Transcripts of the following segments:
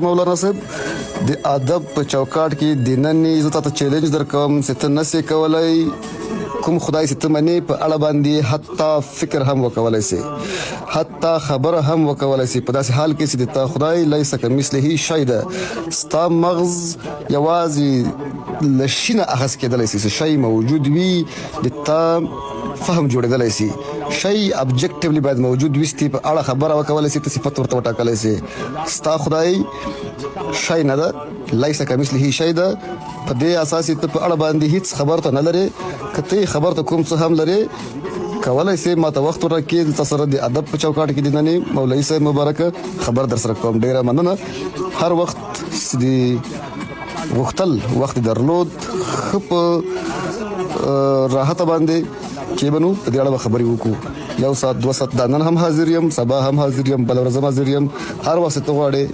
مولانا صاحب، د ادب په چوکاټ کې د ننې زه تاته چیلنج درکوم چې ته نسې کولای کوم خدای چې ته منې په اړه باندې حتی فکر هم وکولای سي، حتی خبره هم وکولای سي، په داسې حال کې چې د تا خدای لیس کمثله شی ده. ستا مغز یوازې له شي نه اخذ کېدلی سي، چې شی موجود وي د تا فهم جوړېدلی سي. شی ابجیکټیولی باید موجود وي چې په اړه خبره وکولای سي، ته صفت ورته وټاکلی سي. ستا خدای شی نه ده، لیس کمثله شی ده. په دې اساس ته په اړه باندې هیڅ خبر ته نه لرې. که ته خبر ته کوم څه هم لرې، کولای سي ما ته وخت ورکړې، دلته سره د ادب په چوکاټ کې د ننې مولوي صاحب مبارک خبر در سره کوم. ډیره مننه. هر وخت د غوښتل وخت درلود، ښه په راحت باندې کې بنو په دې اړه به خبرې وکړو. یو ساعت، 2 ساعت. دا نن هم حاضر یم، سبا هم حاضر یم، بل ورځ هم حاضر یم. هر وخت ته غواړې،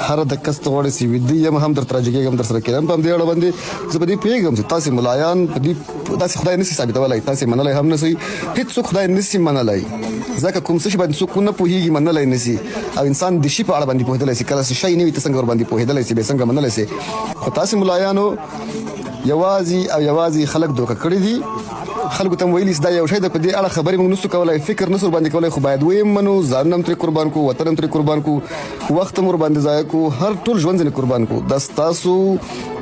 هر د کس ته غواړې چې ویده یم هم درته راجګېږم، در سره کېنم. په همدې اړه باندې زه په دې پوهېږم چې تاسې ملایان په دې داسې خدای نسي ثابتولی، تاسې منلی هم نسئ. هېڅوک خدای نسي منلی، ځکه کوم څه شي باندې څوک نه پوهېږي منلی نسي. او انسان د شي په اړه باندې پوهېدلی سي. کله چې شی نه وي، ته څنګه ورباندې پوهېدلی سي، بیا څنګه منلی سي؟ خو تاسې ملایانو یوازې او یوازې خلک دوکه کړي دي. خلکو ته ویلي چې دا یو شی ده، په دې اړه خبرې موږ نسو کولای، فکر نسو باندې کولای، خو باید ویې منو، ځانونه هم ترې قربان کو، وطن هم ترې قربان کو، وخت هم ورباندې ضایع کو، هر ټول ژوند ځنې قربان کو. دا ستاسو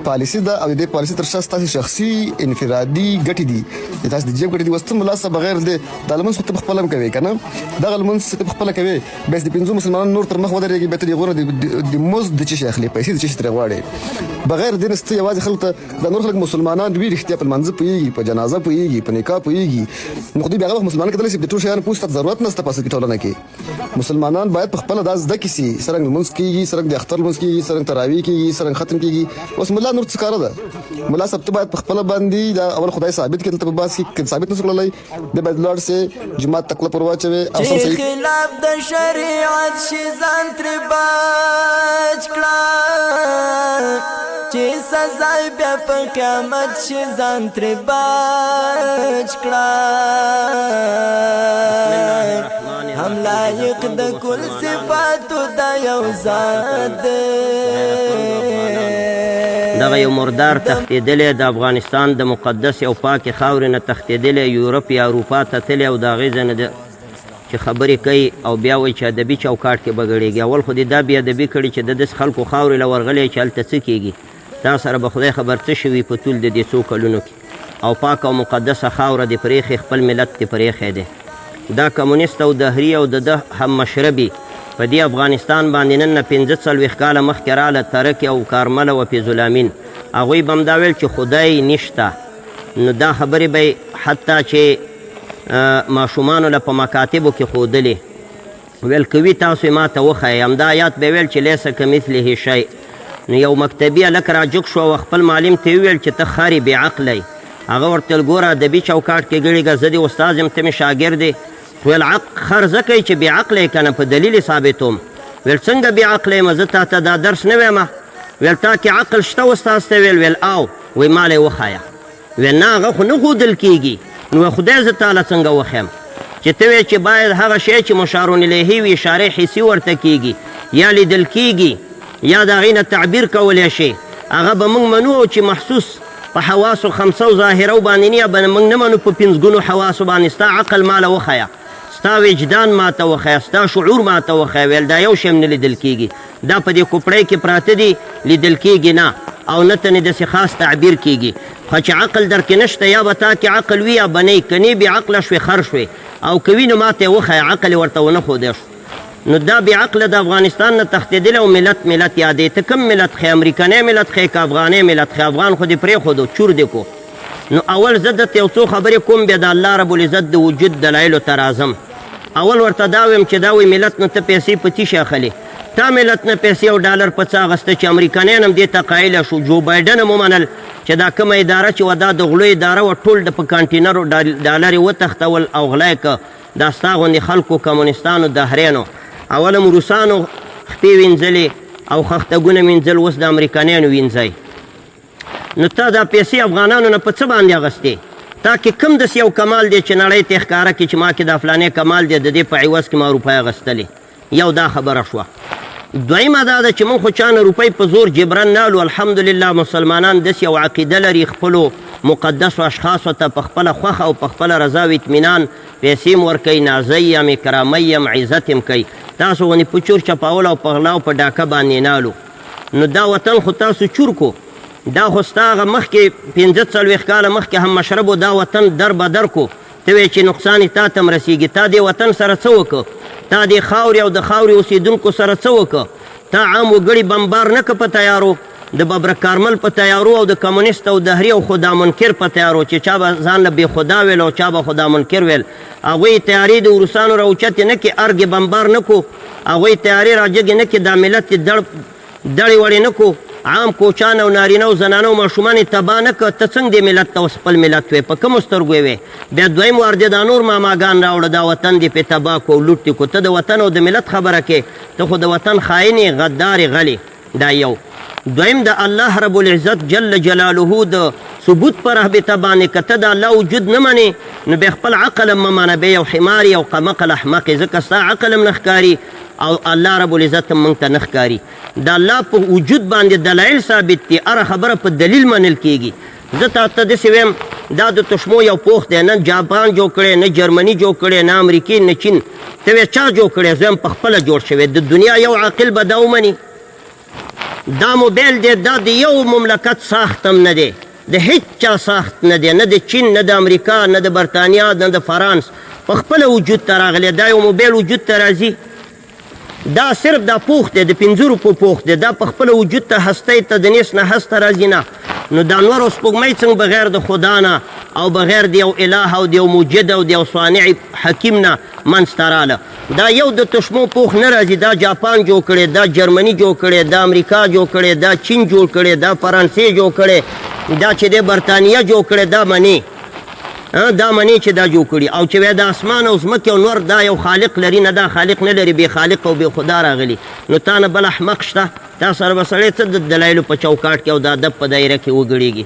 پالیسي ده او د دې پالیسي تر شا ستاسو شخصي انفرادي ګټې دي، د تاسو د جیب ګټې دي. اوس ته ملا صاحب بغیر دې دا لمونځ خو ته په خپله هم کوې که نه؟ دغه لمونځ ته په خپله کوې، بس د پنځو مسلمانانو نور تر مخ ودرېږي، بیا ته د هغو نه د مزد د څه شي اخلې، پیسې د څه شي ترې غواړې؟ بغیر دې نه ته یوازې خلکو ته، دا نور خلک مسلمانان وي، رښتیا په لمانځه پوهېږي، په جنازه پوهېږي، په نکاح پوهېږي، نو خو دوی بیا هغه وخت مسلمانان کېدلی شي. د ټول شیانو پوه ته ضرورت نشته. په اصل کې ټولنه کې مسلمانان باید په خپله دا زده کړي سي څرنګه لمونځ کېږي، څرنګه د اختر لمونځ کېږي، څرنګه تراویح کېږي، څرنګه ختم کېږي. اوس ملا نور څه کاره ده؟ ملا صاحب، ته باید په خپله باندې دا اول خدای ثابت کړي دلته په بحث کې. که ثابت نه سو کړلی، بیا باید لاړ سې، جومات ته کلپ ور واچوې او سم چې صحیح خلاف د شریعت شي ځان ترې بچ کړه، چې سزا بیا په قیامت شي ځان ترې بچ کړه. هم لایق د کل صفاتو د یو ذات دی. دغه یو مردار تښتېدلی، د افغانستان د مقدسې او پاکې خاورې نه تښتېدلی، یورپ یا اروپا ته تللی او د هغې ځای نه چې خبرې کوي او بیا وایي چې ادبي چوکاټ کې به ګړېږي. اول خو دې دا بې ادبي کړې چې د داسې خلکو خاورې له ورغلی چې هلته څه کېږي، تا سره به خدای خبر څه شوي په طول د دې څو کلونو کې، او پاکه او مقدسه خاوره دې پرېښې، خپل ملت دې پرېښی دی. دا کمونیست او دهري او د ده هم مشربي په دې افغانستان باندې نن نه 45 کاله مخکې راله، ترکې او کارمل او فیض الامین، هغوی به هم دا ویل چې خدای نشته. نو دا خبرې به یې حتی چې ماشومانو له په مکاتبو کې ښودلې، ویل کوي تاسو یې ما ته وښایئ. همدا آیات به ویل چې لیس کمثله شی. نو یو مکتبي هلک راجګ شو او خپل معلم ته یې وویل چې ته خر یې، بې عقله یې. هغه ورته ویل ګوره، ادبي چوکاټ کې ګړېږه، زه دې استاد یم، ته مې شاګرد یې. خو ویل خر ځکه یې چې بې عقله یې که نه، په دلیل یې ثابتوم. ویل څنګه بې عقله یم، زه تا ته دا درس نه وایم؟ ویل تا کې عقل شته؟ استاد ته ویل. ویل او وی ماله یې وښایه. ویل نه، هغه خو نه ښودل کېږي. نو خدای زه تاله څنګه وښیم چې ته وې چې باید هغه شی چې مشار الیه وي اشاره حسي ورته کېږي یا لیدل کېږي یا د هغې نه تعبیر کولی شي، هغه به موږ منو، او چې محسوس په حواسو خمسه او ظاهره باندې نه، به موږ نه منو په پنځګونو حواسو باندې. ستا عقل ماله وښیه، ستا وجدان ماته وښیه، ستا شعور ماته وښیه. ویل دا یو شی هم نه لیدل کېږي، دا په دې کوپړۍ کې پراته دي، لیدل کېږي نه او نه تنې داسې خاص تعبیر کېږي. خو چې عقل در کې نشته، یا به تا کې عقل وي یا به نه، که نه بې عقله شوې، خر شوې، او که وي نو ماته یې وښیه. عقل یې ورته ونه ښودی شو. نو دا بې عقله د افغانستان نه تښتېدلی او ملت ملت یادې. ته کوم ملت ښې؟ امریکنی ملت ښې که افغاني ملت ښې؟ افغان خو دې پرېښودو، چور دې کو. نو اول زه درته یو څو خبرې کوم، بیا د الله رب العزت د وجود دلایلو ته راځم. اول ورته دا وایم چې دا وایي ملت، نو ته پیسې په څه شي اخلې؟ تا ملت نه پیسې او ډالر په څه اخیسته چې امریکنیان هم دې ته قایله شو، جو بایډن هم ومنل چې دا کومه اداره چې وه دا د غلو اداره وه، ټول د په کانټینرو ډالر یې وتښتول او غلا یې که. دا ستا غوندې خلکو، کمونستانو، دهرینو، اول هم روسانو خپې وینځلې او خښتګونه وینځل، اوس د امریکنیانو وینځی. نو تا دا پیسې افغانانو نه په څه باندې اخیستې؟ تا کې کوم داسې یو کمال دی چې نړۍ ته ښکاره کړي چې ما کې دا فلانی کمال دی، د دې په عوض کې ما روپۍ اخیستلې؟ یو دا خبره شوه. دویمه دا ده چې موږ خو چا نه روپۍ په زور جبرا نه الو، الحمدلله مسلمانان داسې یو عقیده لري، خپلو مقدسو اشخاصو ته په خپله خوښه او په خپله رضا او اطمینان پیسې هم ورکوي، نازوي هم، اکراموي هم، عزت هم کوي. تاسو غوندې په چور چپاول او په غلا او په ډاکه باندې نه الو. نو دا وطن خو تاسو چور کو، دا خو ستا هغه مخکې 45 کاله مخکې هم مشربو دا وطن در بدر کو، ته وې چې نقصان یې تا ته هم رسېږي. تا دې وطن سره څه وکړ؟ تا دې خاورې او د خاورې اوسېدونکو سره څه وکړ؟ تا عام وګړي بمبار نه که په تیارو، د ببرک کارمل په تیارو او د کمونیست او دهري او خدا منکر په تیارو، چې چا به ځان له بې خدا ویل او چا به خدا منکر ویل، هغوی تیارې د روسانو را اوچتې نه کې، ارګ یې بمبار نه کو، هغوی تیارې را جګې نه کې، دا ملت یې دړ دړې وړې نه کو، عام کوچان او نارینه او زنانه او ماشومان یې تباه نه که، ته څنګه دې ملت ته اوس خپل ملت وې؟ په کومو سترګو یې وې؟ بیا دویم وار دې دا نور ماماګان راوړه، دا وطن دې پرې تباه کو او لوټ دې کو. ته د وطن او د ملت خبره کې، ته خو د وطن خاین یې، غدار یې، غل یې. دا یو. دویم د الله رب العزت جل جلاله د ثبوت په رابطه باندې که ته د الله وجود نه منې نو بیا خپل عقل هم مه منه، بیا یو حمار یې او قمقل احمق یې، ځکه ستا عقل هم نه ښکاري او الله رب العزت هم موږ ته نه ښکاري. د الله په وجود باندې دلایل ثابت دي، هره خبره په دلیل منل کیږي. زه تا ته داسې وایم، دا د تشمو یو پوښ دی، نه جاپان جوړ کړی، نه جرمني جوړ کړی، نه امریکې، نه چین. ته وایې چا جوړ کړی؟ زه وایم په خپله جوړ شوی. د دنیا یو عاقل به دا ومني؟ دا موبایل دی، دا د یو مملکت ساخت هم نه دی، د هیڅ چا ساخت نه دی، نه د چین، نه د امریکا، نه د برتانیا، نه د فرانس، په خپله وجود ته راغلی. دا یو موبایل وجود ته راځي، دا صرف دا پوښ دی، د 5 روپو پوښ دی، دا په خپله وجود ته هستۍ ته د نیس نه هسته راځي نه. نو دا نور او سپوږمۍ څنګه بغیر د خدا نه او بغیر د یو اله او د یو موجد او د یو صانع حکیم نه منځته راله؟ دا یو د تشمو پوښ نه راځي، دا جاپان جوړ کړی، دا جرمني جوړ کړی، دا امریکا جوړ کړی، دا چین جوړ کړی، دا فرانسې جوړ کړی، دا چې دی برتانیه جوړ کړی، دا منې، دا منې چې دا جوړ کړي. او چې وایي د اسمان او ځمکې او نور دا یو خالق لري، نه دا خالق نه لري، بې خالق او بې خدا راغلي. نو تا نه بل احمق شته؟ تا سره به سړی څه د دلایلو په چوکاټ کې او د ادب په دایره کې وګړېږي؟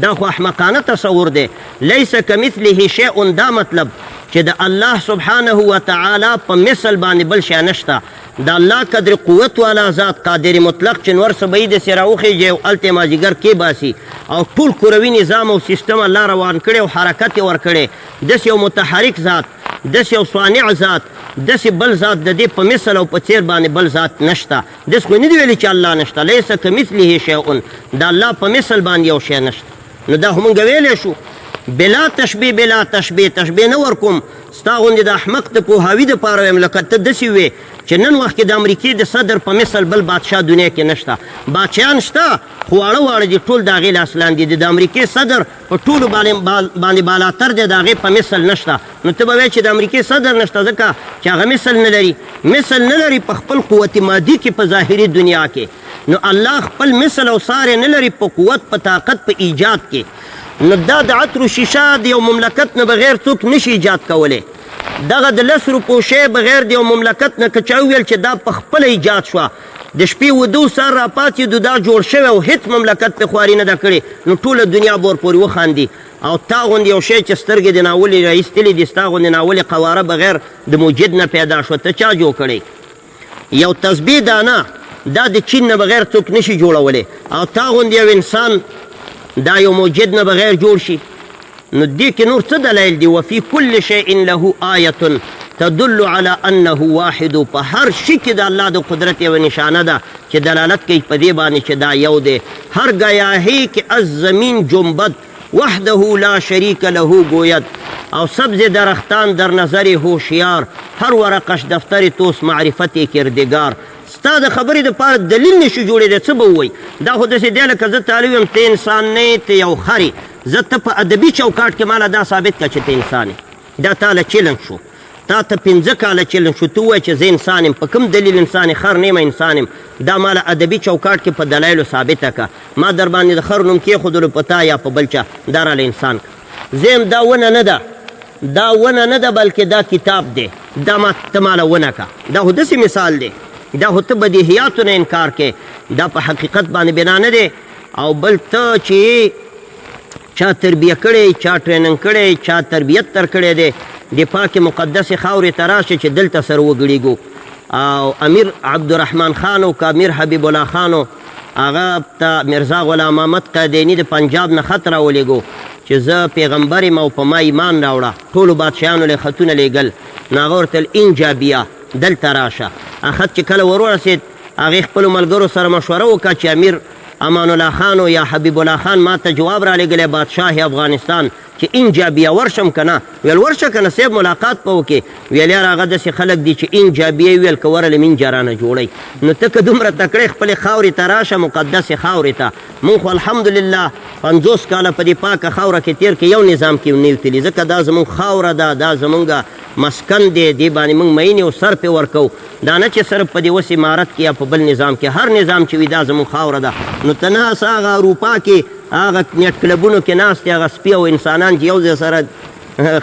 دا خو احمقانه تصور دی. لیس کمثله شیء، دا مطلب چې د الله سبحانه وتعالی په مثل باندې بل شی نشته. د الله قدر قوت والا ذات قادر مطلق چې نور څه به یې داسې راوخېژي او هلته یې مازدیګر کېباسي او ټول کروي نظام او سیستم الله روان کړی او حرکت یې ورکړی، داسې یو متحرک ذات، داسې یو صانع ذات، داسې بل ذات د دې په مثل او په څېر باندې بل ذات نشته. داسې خو یې نه دي ویلي چې الله نشته، لیس کمثله شیء، د الله په مثل باندې یو شی نشته. نو دا خو مونږ ویلی شو بلا تشبیه، بلا تشبیه، تشبیه نه ورکوم، ستا غوندې د احمق د پوهاوي دپاره وایم. لکه ته داسې وې چې نن وخت کې د امریکې د صدر په مثل بل بادشاه دنیا کې نشته. بادشاهان شته خو واړه واړه دي، ټول د هغې لاس لاندې دي. د امریکې صدر په ټولو باندې بالاتر دی، د هغې په مثل نشته. نو ته به وایې چې د امریکې صدر نشته ځکه چې هغه مثل نه لري، مثل نه لري په خپل قوت مادي کې، په ظاهري دنیا کې. نو الله خپل مثل او ساری نه لري په قوت، په طاقت، په ایجاد کې. نو دا د عطرو شیشه د یو مملکت نه بغیر څوک نشي ایجاد کولی. دغه د 10 روپو شی بغیر د یو مملکت نه که چا وویل چې دا په خپله ایجاد شوه، د شپې وده سهار راپاڅېدو دا جوړ شوی او هیڅ مملکت پرې خواري نه ده کړې، نو ټوله دنیا به ورپورې وخاندي. او تا غوندې یو شی چې سترګې دې ناولې را ایستلې دي، ستا غوندې ناولې قواره بغیر د موجد نه پیدا شوه، ته چا جوړ کړی؟ یو تسبیح دانه دا د چین نه بغیر څوک نشي جوړولی، او تا غوندې یو انسان دا یو موجد نه بغیر جوړ شي. نو دې کې نور څه دلایل دي؟ وفي کل شیء له آیة تدل علی انه واحد، په هر شي کې د الله د قدرت یوه نشانه ده چې دلالت کوي په دې باندې چې دا یو دی. هر ګیاهی کې از زمین جنبد وحده لا شریک له گوید، او سبز درختان در نظر هوشیار، هر ورقش دفتر توس معرفت کردگار. ستا د خبرې دپاره دلیل نشي جوړېدی، څه به ووایي؟ دا خو داسې دی لکه زه تاله ویم ته انسان نه یې، ته یو خر یې. زه ته په ادبي چوکاټ کې ماله دا ثابت کړه چې ته انسان یې. دا تاله چیلنج شو، تا ته 5 کاله چیلنج شو، ته ووایه چې زه انسان یم. په کوم دلیل انسان یې؟ خر نه یم، انسان یم. دا ماله ادبي چوکاټ کې په دلایلو ثابته کړه. ما در باندې د خر نوم کېښودلو په تا یا په بل چا، دا راله انسان کړه. زه یم دا ونه نه ده، دا ونه نه ده بلکې دا کتاب دی، دا ما ته ماله ونه کړه. دا خو داسې مثال دی، دا خو ته بدیهیاتو نه انکار کې، دا په حقیقت باندې بنا نه دی. او بل ته چې چا تربیه کړی، چا ټریننګ کړی، چا تربیت تر کړی دی، د پاکې مقدسې خاورې ته راشه چې دلته سره وګړېږو. او امیر عبدالرحمن خان او که امیر حبیب الله خان و، هغه ته میرزا غلام محمد قادیاني د پنجاب نه خط راولېږو چې زه پیغمبر یم او په ما ایمان راوړه. ټولو بادشاهانو له خطونه لېږل، نو هغه ورته ویل اینجا بیا، دلته راشه. هغه خط چې کله ورورسېد، هغې خپلو ملګرو سره مشوره وکړه چې امیر امان الله خان او یا حبیب الله خان ما ته جواب رالیږلی بادشاه افغانستان چې اینجا بیا ورشم که نه؟ ویل ورشه که نه صیب ملاقات به وکړې. ویل یاره هغه داسې خلک دي چې اینجا بیا یې ویل که ورغلم اینجا رانه جوړوي. نو ته که دومره تکړه خپلې خاورې ته راشه، مقدسې خاورې ته. مونږ خو الحمدلله 50 کاله په دې پاکه خاوره کې تېر کړي، یو نظام کې نه یو تللي، ځکه دا زمونږ خاوره ده، دا زمونږ مسکن دی، دې باندې مونږ مئین یو، سر پرې ورکوو. دا نه چې صرف په دې اوس امارت کې یا په بل نظام کې، هر نظام چې وي دا زمونږ خاوره ده. نو ته ناست هغه اروپا کې هغه نیټ کلبونو کې ناست دی، هغه سپي او انسانان چې یو ځای سره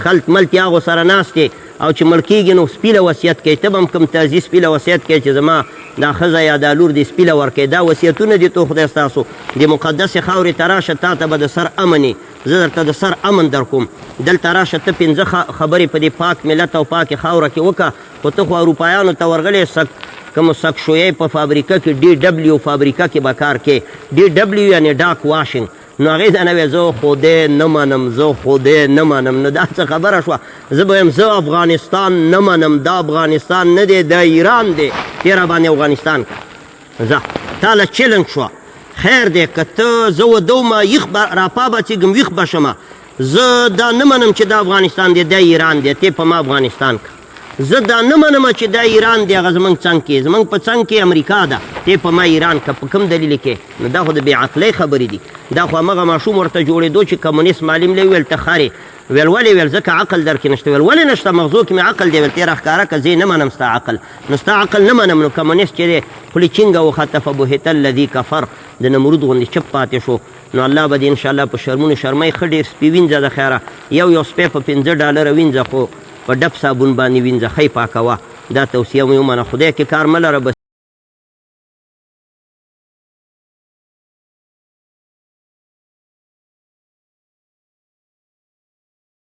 خلط ملت یې هغو سره ناست دی او چې مړ کېږي نو سپي له وصیت کوي. ته به هم کوم تازي سپي له وصیت کوې چې زما دا ښځه یا دا لور دې سپي له ورکوي. دا وصیتونه دي تو خدای ستاسو دې مقدسې خاورې ته راشه، تا ته به د سر امن وي، زه درته د سر امن درکوم. دلته راشه ته 5 خبرې په دې پاک ملت او پاکې خاوره کې وکړه. خو ته خو اروپایانو ته ورغلې، سک کوم سک شویې په فابریکه کې، ډي ډبلیو فابریکه کې به کار کې، ډي ډبلیو یعنې ډاک واشنګ. نو هغې ته نه وایي زه خدای نه منم، زه خدای نه منم. نو دا څه خبره شوه؟ زه به وایم زه افغانستان نه منم، دا افغانستان نه دی، دا ایران دی، تې را باندې افغانستان کړه. ځه تا له چیلنج شوه، خیر دی که ته زه وده وم یخ به راپابڅېږم، ویښ به شم. زه دا نه منم چې دا افغانستان دی، دا ایران دی، ته په ما افغانستان کړه. زه دا نه منم چې دا ایران دی، هغه زمونږ څنګ کې، زمونږ په څنګ کې امریکا ده، ته په ما ایران که په کوم دلیل کې؟ نو دا خو د بې عقلۍ خبرې دي. دا خو همغه ماشوم ورته جوړېدو چې کمونیست معلم له ویل ته خرې، ویل ولې؟ ویل ځکه عقل در کې نشته. ویل ولې نشته؟ مغزو کې مې عقل دی. ویل ته راښکاره که، زه یې نه منم ستا عقل، نو ستا عقل نه منم. نو کمونیست چې دی خولې چینګه وخته، فبهت الذي کفر، د نمرود غوندې چپ پاتې شو. نو الله به دې انشاءالله په شرمونو شرموي. ښه ډېر سپي وینځه د خیره، یو یو سپی په $5 وینځه، خو په ډب صابون باندې وینځه، ښه یې پاکوه. دا توصیه مې ومنه، خدای کې کار مه لره بس.